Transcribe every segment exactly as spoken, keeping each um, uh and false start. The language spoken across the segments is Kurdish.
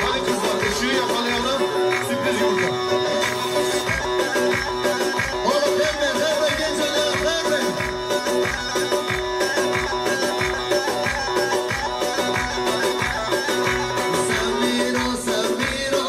Hadi kızlar, ışığı yapalım ya da sürpriz yumurta. Oğlum, verme, verme, genç adam, verme. Samiro, Samiro.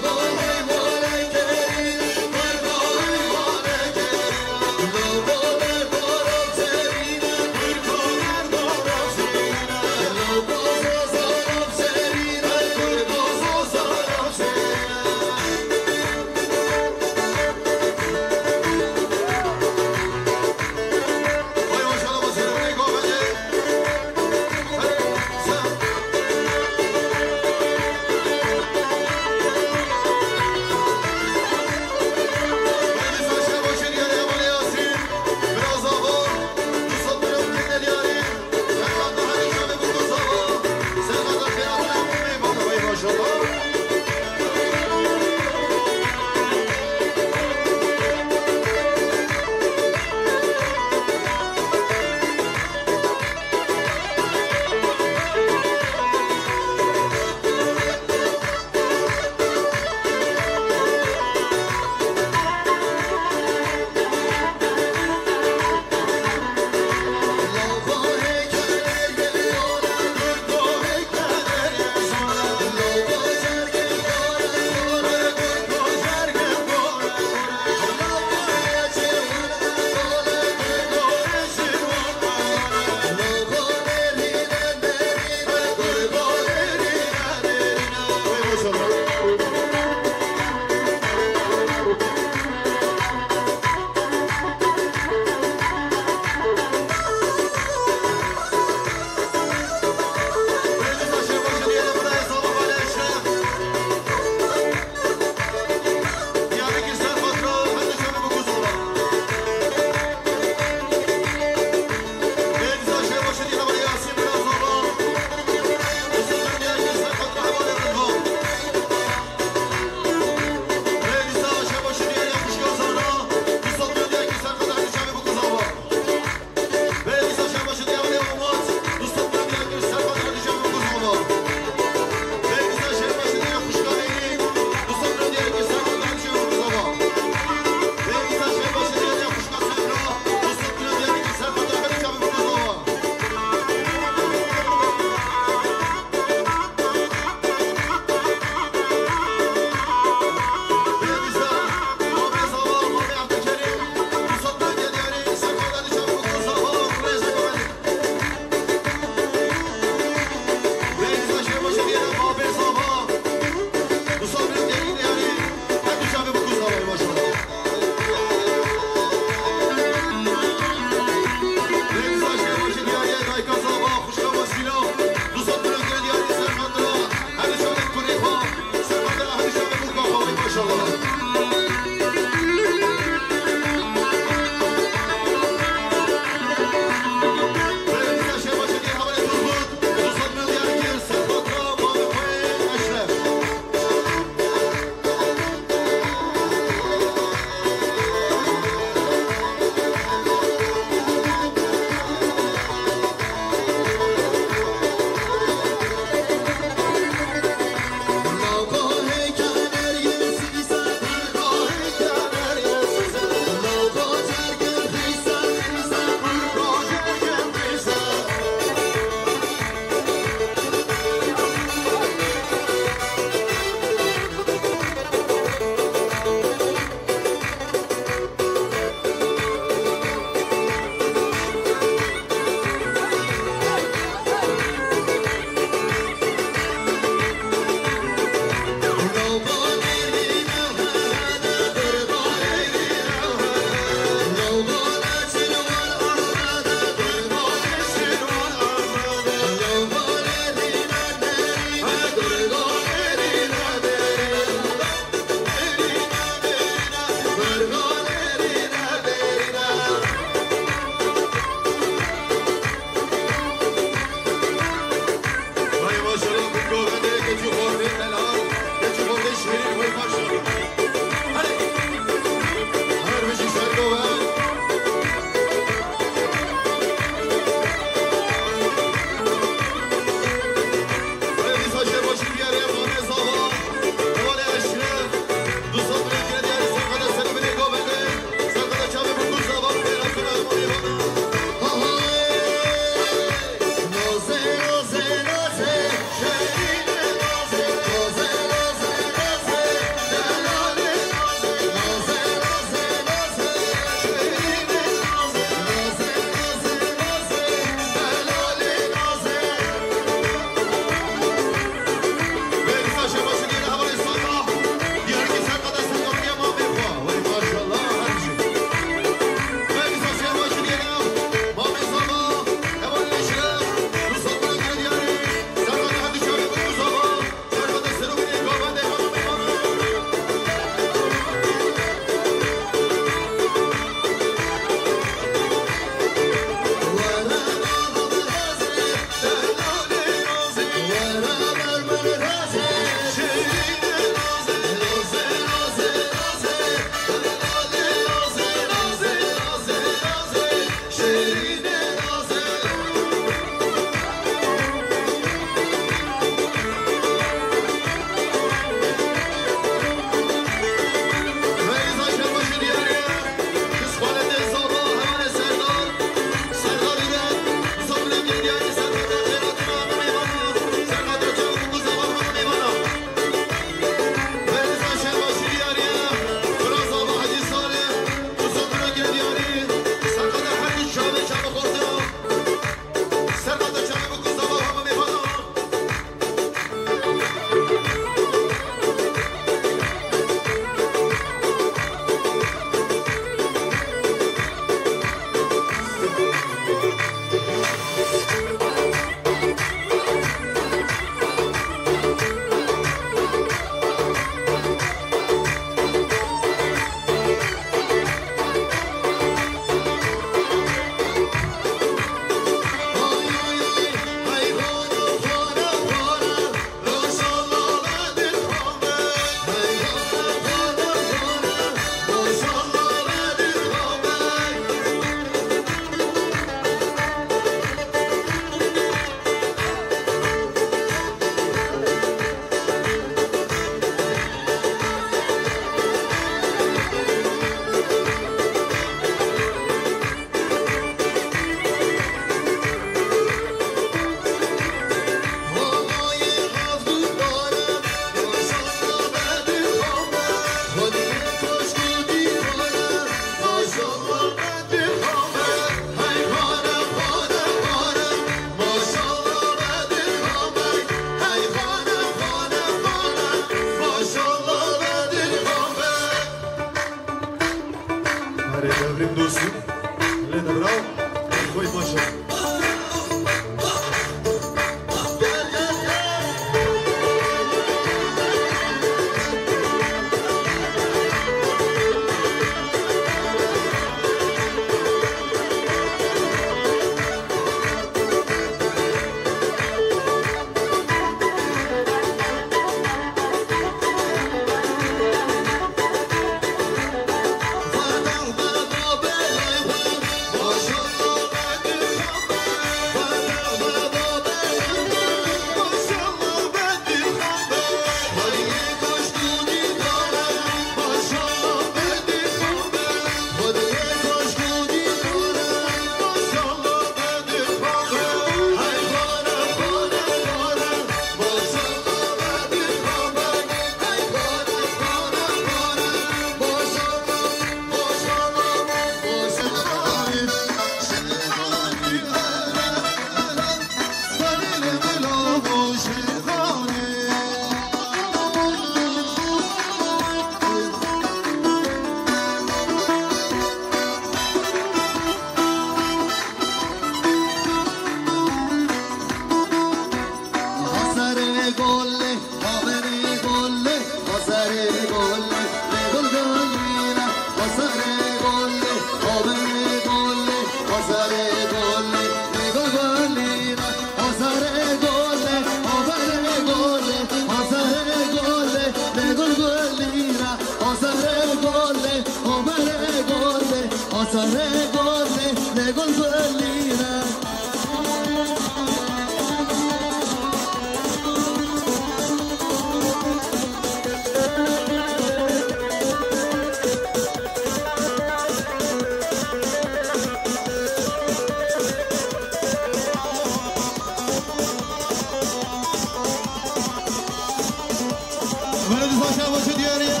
Wele dîsa şeva çi diyarî ye?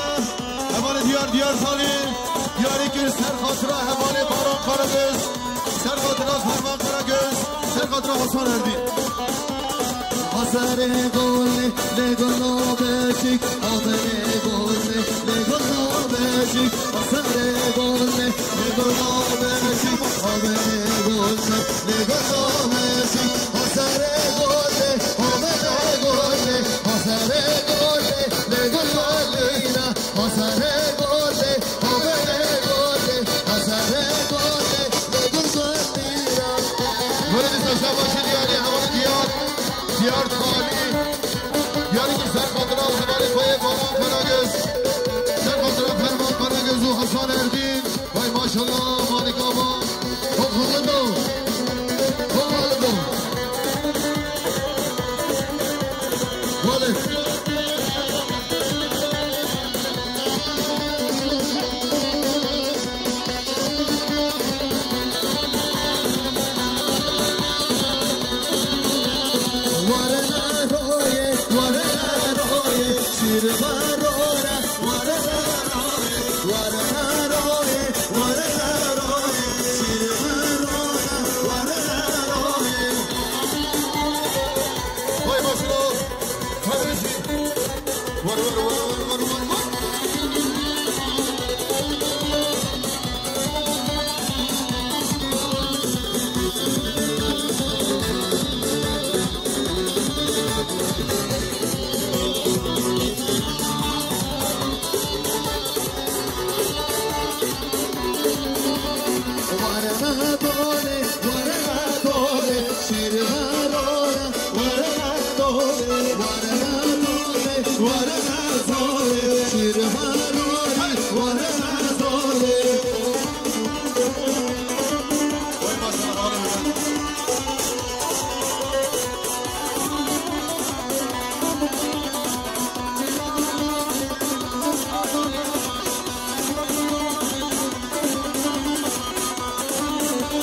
Hevalê diyar, diyar salî. Diyarî kir ser xatira hevalê Baran Karagöz. Ser xatira Ferman Karagöz. Ser xatira Hasan Erdî. Hazarê gole, lê golo beşik, oberê gole, lê golo beşik, hazarê gole, lê golo beşik, oberê gole, lê golo beşik, hazarê gole, oberê gole, hazarê gole, lê golo lîra, hazarê gole, oberê gole, hazarê gole, lê golo lîra. Wele dîsa şeva çi diyarî ye, hevalê diyar, diyar talî. Diyarî kir ser xatira û hevalê xwe yê Baran Karagöz. Ser xatira Ferman Karagöz û Hasan Erdîn. Vay maşallah, Malik Ava. Hop, hop, hop. Hop, hop, hop. Wale. Vay başına. Hadi. Var, var, var.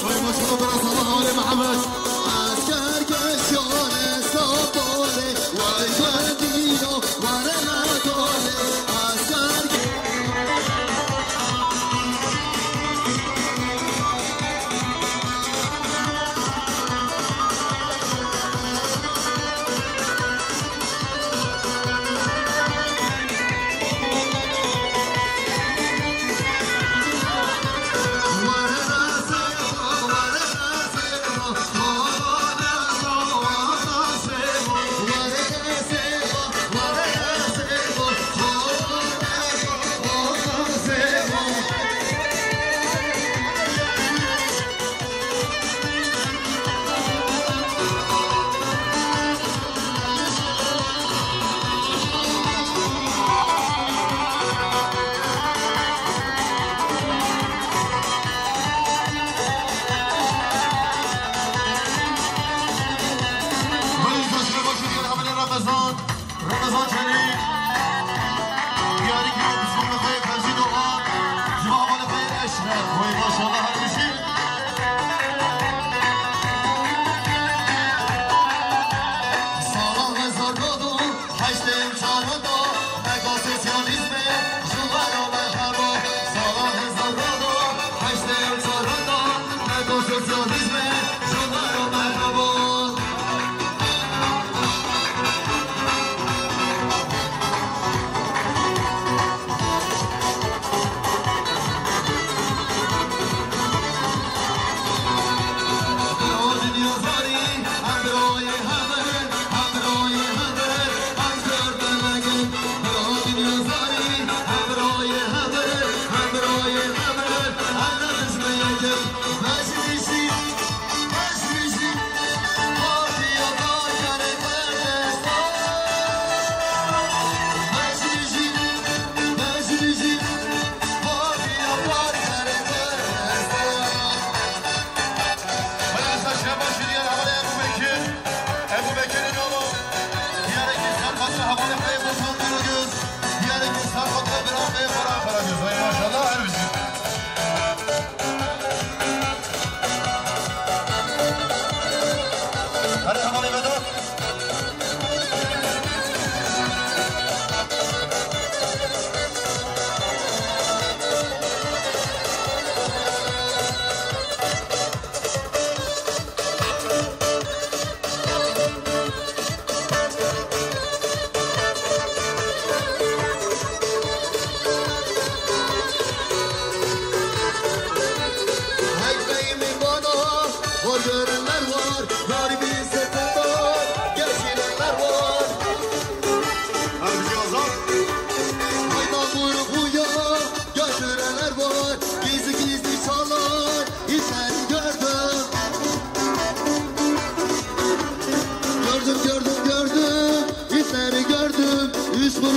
Vay maşallah, biraz Allah, Ali Mehmet. Asker geçiyor Estopole, vay Gardino, vay Renatole. Asker Ramazan Çelik. Diyarî kiriye bi singê xwe yê Fevzî Doğan. Ji bo hevalê xwe yê Eşref. Wey maşallah her tiştî. Sala hezar nod û heştê û çar da, mega sosyalîzmê ji we re merheba. Sala hezar nod û heştê û çar da, mega sosyalîzmê ji we re merheba.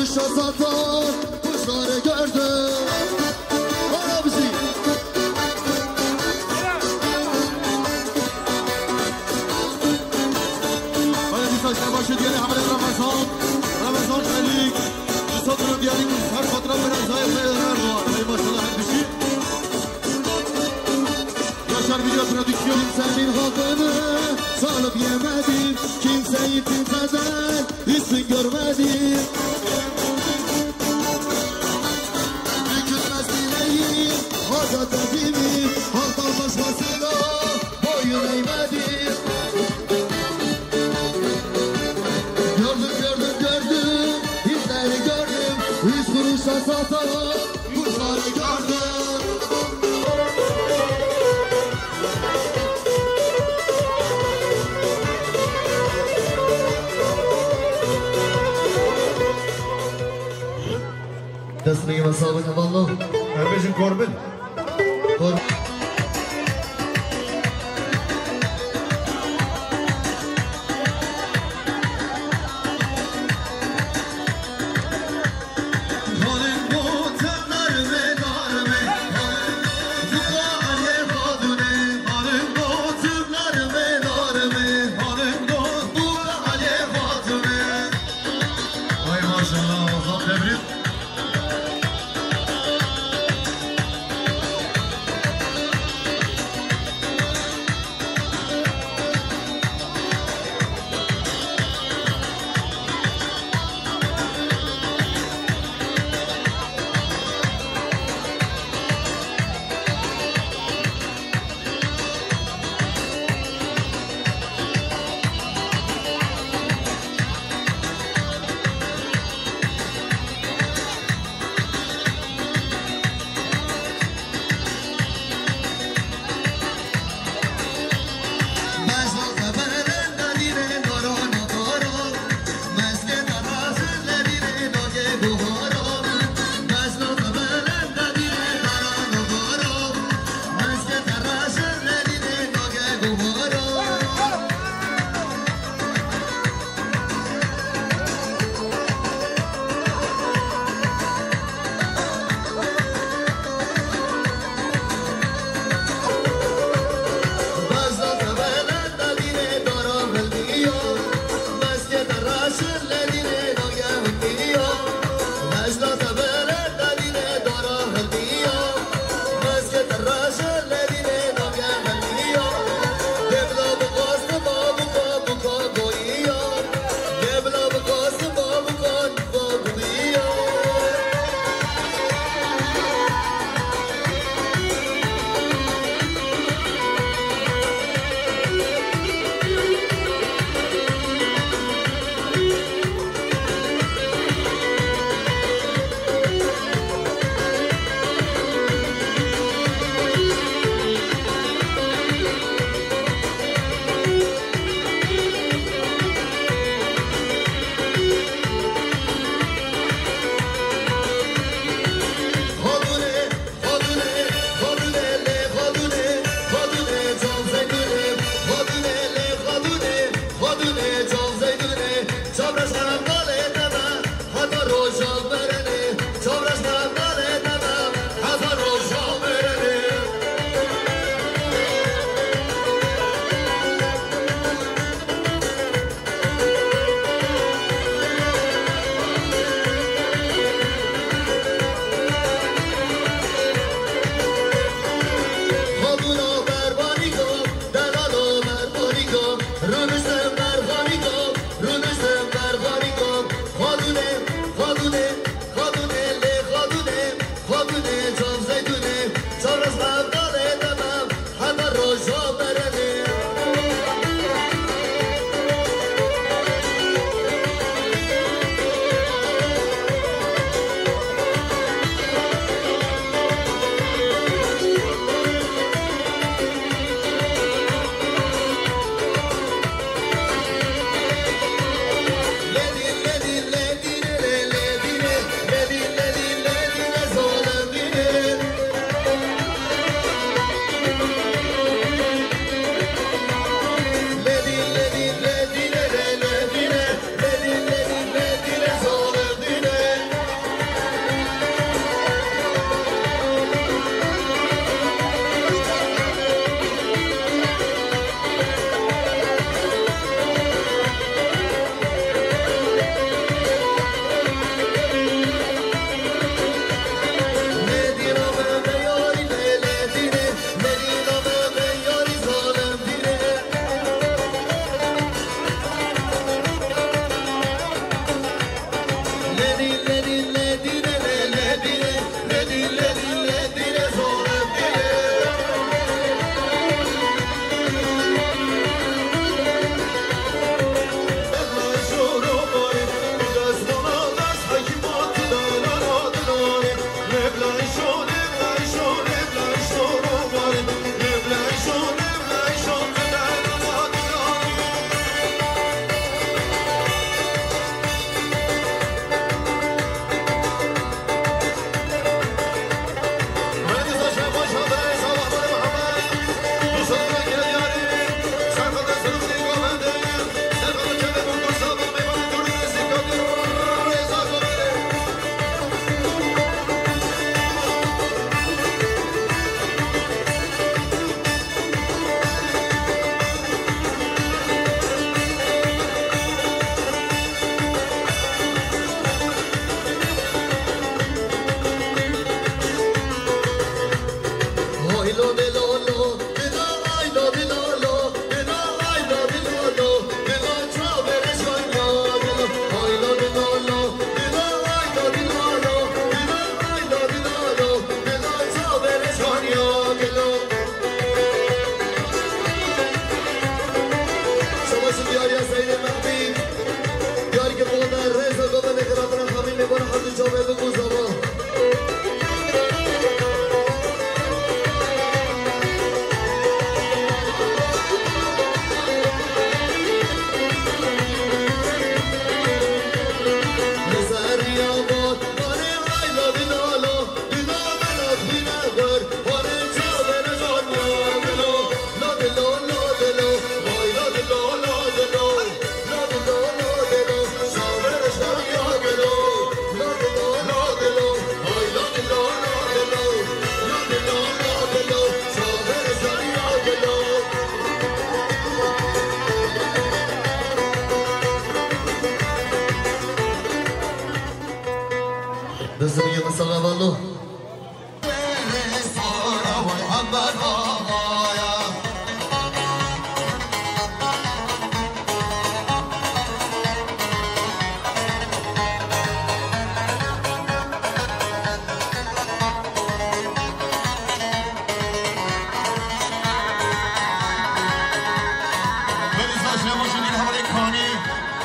Şa satan kuşları gördüm. Bana bizi. Hadi bir taşla başı diyelim, hemen Ramazan. Ramazan Çelik. Misafir diyelim, her fatra biraz daha yapmaya yarar var. Ey maşallah, her bir şey. Yaşar Video Prodüksiyon. Kimsenin hakkını salıp yemedim. Kimseyi kimseden üstün görmedim. Bükülmez dileğim, adet edimi, halktan başkasına boyun eğmedim. Gördüm, gördüm, gördüm, hisleri gördüm. Üç kuruşa satan kuşları gördüm. Destine sağlık, hevalno. Em bêjin korbin. Kor- Ay maşallah, Allah tebrik. Zimiyê min sax hevalno. Belîza ji hevalên hevalê Kanî,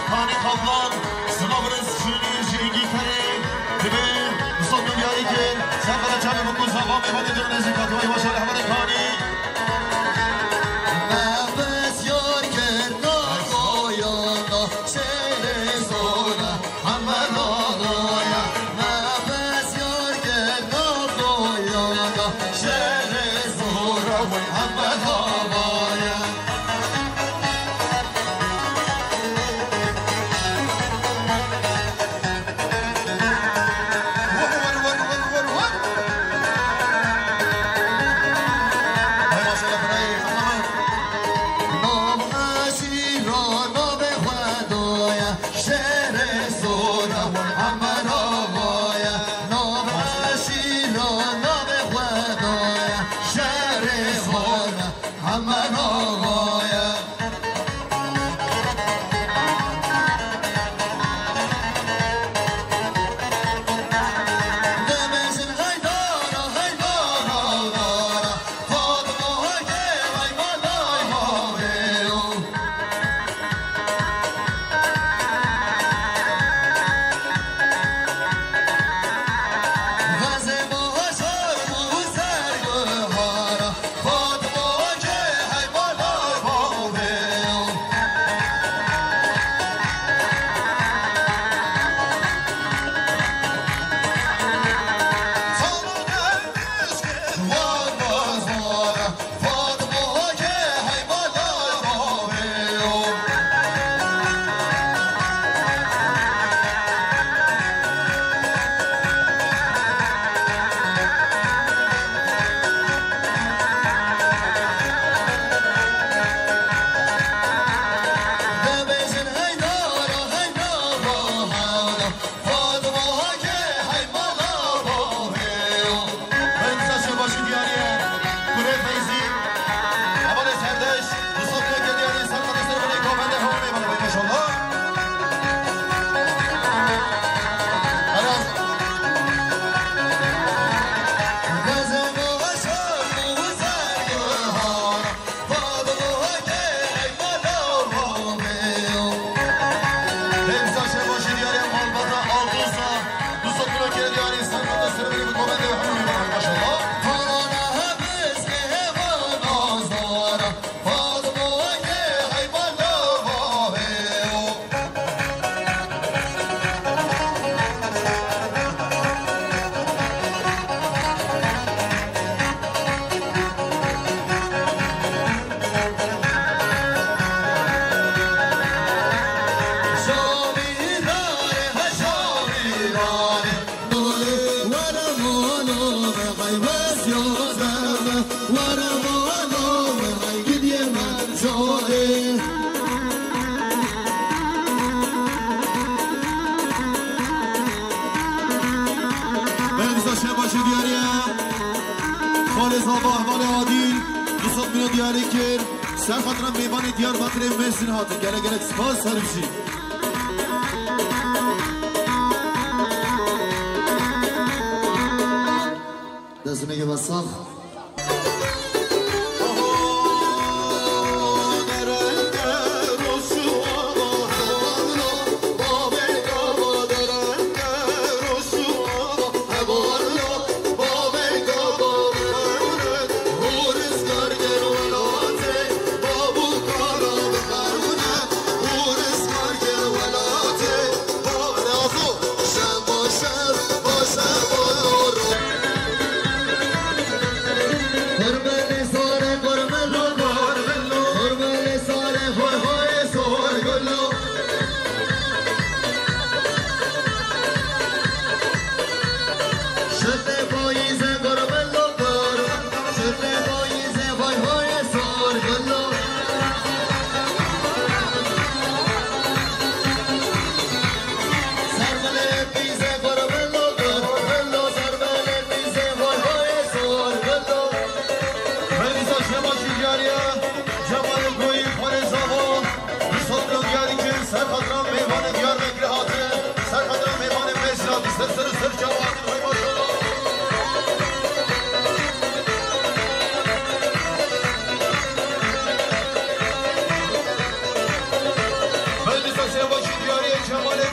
Kanî Kaplan, Sima Birins, Şirinî ji Îngîlterê, divê bi sod milyon diyarî kir, ser qada çavê min ku zava mêvanê dûr nêzîk hatiye, hevalê Kanî. Me pisyar kir, na koyana şêrê zora. Hemed Ağaya, me pisyar kir, na koyana şêrê zora wê Hemed Ağaya. Vur, vur, vur, vur, vur, vur. Hay maşallah, bravo. Navê şîra navê Xwedaya. Şerê zora Hemed Ağaya, navê şîra navê Xwedaya. Şerê zora Hemed Ağaya. Dibêjin heydara, heydara, dara. Fatma Heke, hey malay mavê o. Fatma Heke, hey mala bavê o. Hey, bize şebaşî diyarî ye. Kurê Feyzî. Hevalê Serdeş. Bi sod milyon diyarî ser qadê ser binê govende hewlê bana be maşallah. Helal. Gazebo aşağı uzak bahar. Remza Şebaşî diyarê malbata Altınsa, du sed kilo kere diyarî sermeta serverî bi komendê hemû mêvanê maşallah. Fadmo ke heyvana vaheo. Belgisa Şebaşî diyarî ye. Xalê Zava, hevalê Adîl, du sed milyon diyarî kir. Ser xatira mêvanê Diyarbakirê Mêrsîn hatin. Gelek gelek spas, her bijî. Destûneke we sax.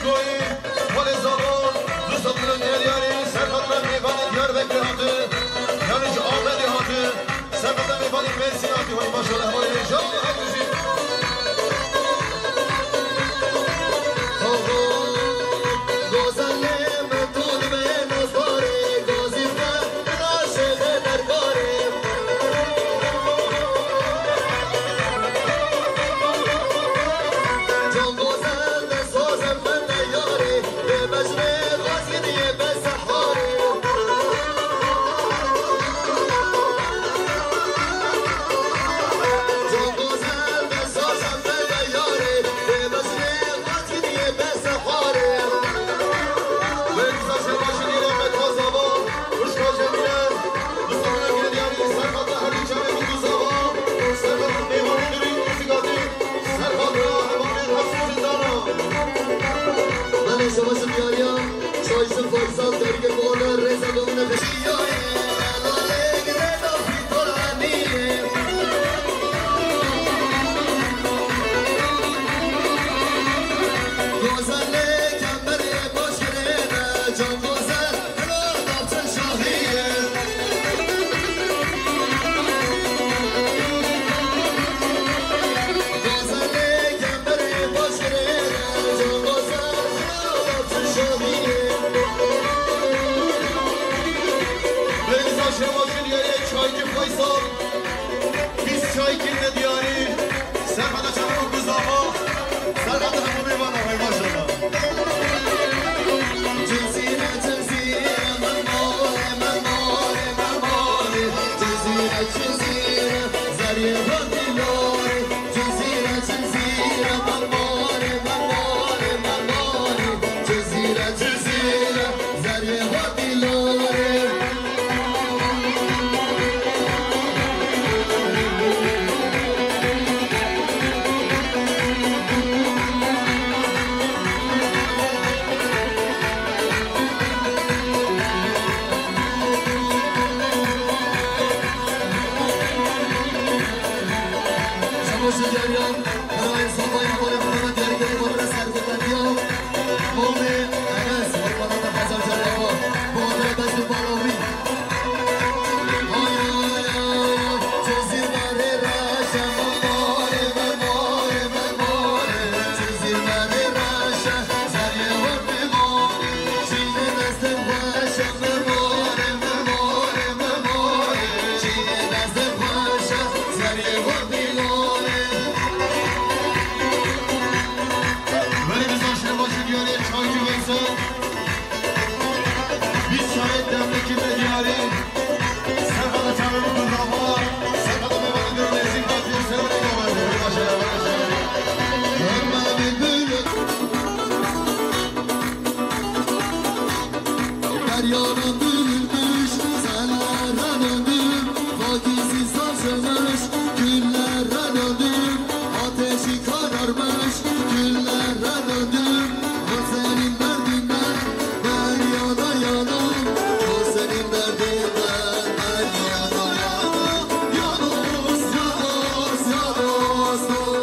Doyî, Xalê Zalo, du sed milyon diyarî, serhata mêvanê Diyarbekirê hate, yanî ji Amedê hate, serhata mêvanê Mêrsînê hate, hoy maşallah, hoy rêjan, her bijî. Gozelê min tu dibê nasdarê, gazî te, min aşiqê derbarê. Can gozel de sazem min de yarê, bê mecnê gazî diyê bê seharê. Can gozel de sazem min de yarê, bê mecnê gazî diyê bê seharê. Wê kisa şebaşî dî rahmet Hazava, wişka Cemîle, Mustafa Gel yanî serhata herî çare bû zava, serhata mêvanê durî, muzîkatî, serhata hevalê hesû zindana. Belê şebaşî diyariya, Şayîşin Faysal, dergir bole, rêza domine peşiyaye, helalê girê da fîtoranîye. Gozelê kemberê baş girêne, can gozel, helo navçe şahî ye. Gozelê kemberê baş girêne, can gozel, helo navçe şahî ye. Belê kisa şebaşî diyarê çaycı Faysal. Bîst çaykin de diyarî, serhada çavan û guzava, serhada hemû mêvana, hey maşallah. Cizîre, Cizîre, memare, memare, memare. Cizîre, Cizîre, zerrê xwe dîlorê. Cizîre, Cizîre, memare, memare, memare. Cizîre, Cizîre, zerrê xwe dîlorê. Şebaşî diyariya, Birayê Sabayê Xalê Mehmet Yarî Gelî Xalê Serkefendiya, Mamê Enes, Xalê Mehmet Hezar Carî Ava, Bahadır Beşli Balawi. Ay, ay, ay, ay, Cizîr Merê Reşe, Memarê, Memarê, Memarê, Cizîr Merê Reşe, Zerrê Xalê Mehmet. Belê bizan şebaşî diyarê çaycı Veysel. Biz şahit demleki ve diyarê. Serhada çavê min bi zava, serhada mêvanê diyarê nêzîk hatiye serê gavê. Hema bülbül. Deryadan dönülmüş, sellere döndüm. Fakirsiz saçılmış, güllere döndüm. Ateşi kararmış, güllere döndüm. O senin derdinden ben yana yana. O senin derdinden ben yana yana. Yalnız, yalnız, yalnız dur.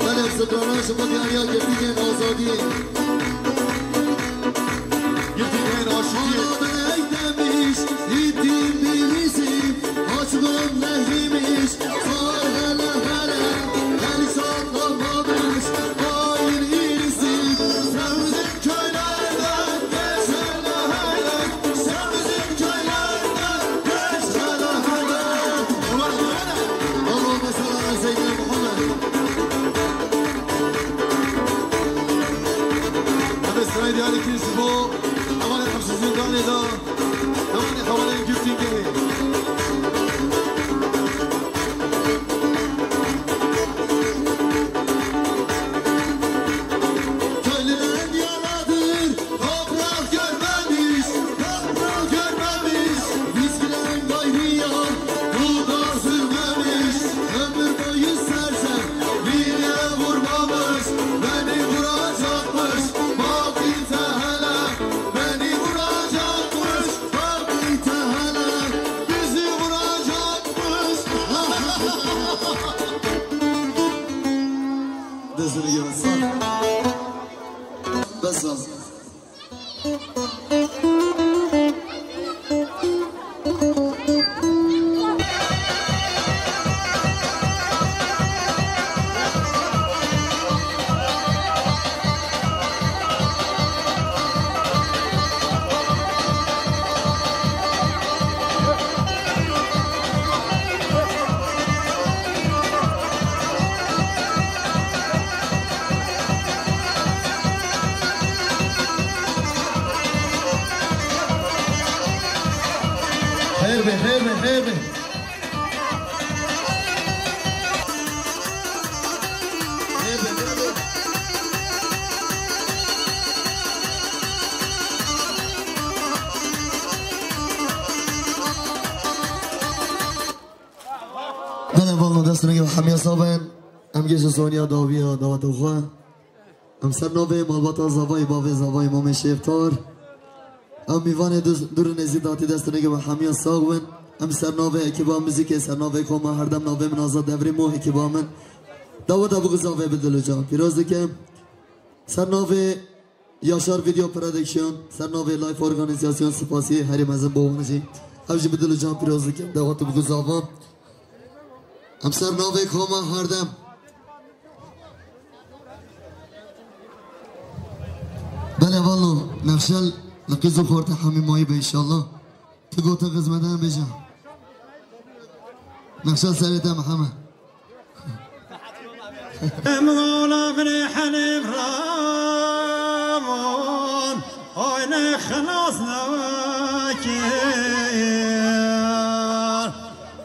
Belê strana ji bo diyariya girtîgên azadiyê. Girtîgên aştiyê. Anadın eklemiş, itin bilisi, açlığın nehrimiş, sar hele hele, el saklamamış, hain irisi, sen bizim köylerden geç hele hele, sen bizim köylerden geç hele hele. Allahümme salli ala seyyidina Muhammed. Em ê strayê diyarî kirin ji bo hevalên hepsê zîndanê de, hevalên, hevalên girtîgehê. Bes e. Xêr be, xêr be, xêr be. Xêr be, xêr be. Belê, valno, dest nege hemiya sax bin. Em gêşe soniya dawiya daweta xwe. Em ser navê malbata zavayê bavê zavayê Mamê Şêxtar. Em mîvanê duz-, dûr û nêzîk datî dest nege we hemiya sax bin. Em ser navê ekiba muzîkê, ser navê koma herdem navê min Azad Devrîm û ekiba min. Daweta biguzavê bi dil û can pîroz dikim. Ser navê Yaşar Video Production, ser navê Life Organizasyon spasiyê herî mezin bo wan jî. Ev jî bi dil û can pîroz dikim, dawet û biguzava. Em ser navê koma herdem. Belê valo, Nexşel, li qîz û xortê hemî mayî be înşallah. Tu gote xizmete bêje. Nexşel serê te Mihemed. Em ola binê henê bravon, ay ne xilas navakir.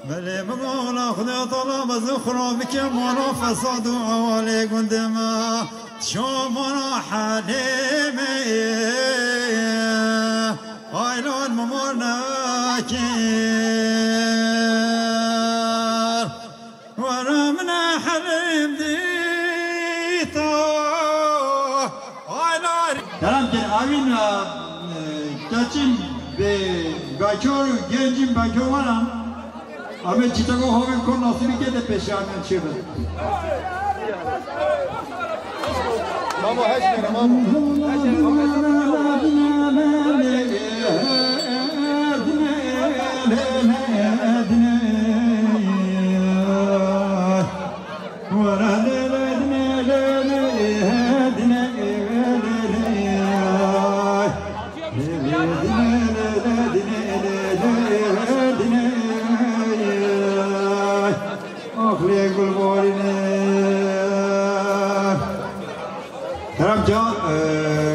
Belê min ola Xuda Teala mezin xuro bike, mala fesad û awalê gundê me. Şomara Halîmê, aylan mimar nekir. Wara min Halîm dîta, aylar. Kerem kir, evîn, e, keçin bi bekor û gencin bekor waran. Amê çîteko hovên kon nasîbî kete pêşiya min çêbe. Mamo, hej bêne, mamo. Hej bêne, mamo. Ax lê gulborîne. Kerem can, e,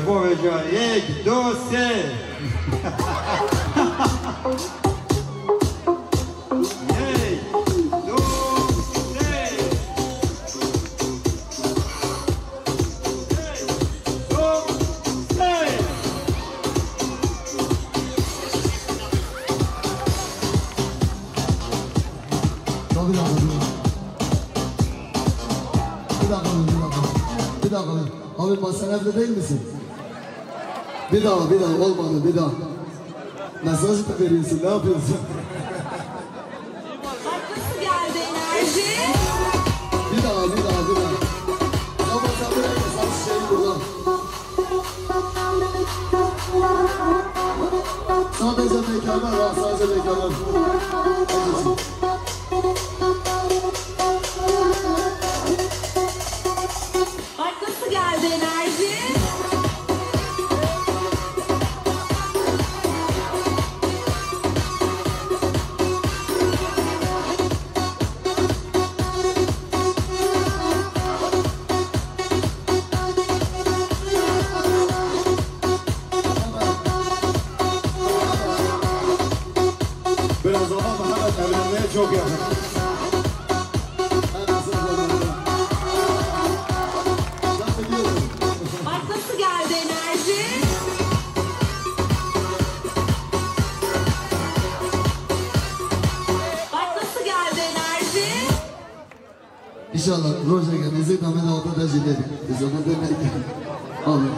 bo vêca. Yek, du, sê. Hey, dos, três. Hey, dos, três. Ya bir dakika, bir dakika. Bir dakika, bir dakika. Bir dakika, bir. Abi, sen evde değil misin? Bir daha, bir daha, olmadı, bir daha. Mesaj mı veriyorsun, ne yapıyorsun? Bak nasıl geldi enerji. Bir daha, bir daha, bir daha. Tamam, sen bir dakika, sen şey burada. Sadece mekana, ha, sadece mekana. Bak nasıl geldi enerji. Biraz daha Mehmet evlenmeye çok yakın. Bak nasıl geldi enerji. Bak nasıl geldi enerji. İnşallah rojeke nêzîk de me daweta te jî lê bî. Xizmete me ke. Amin.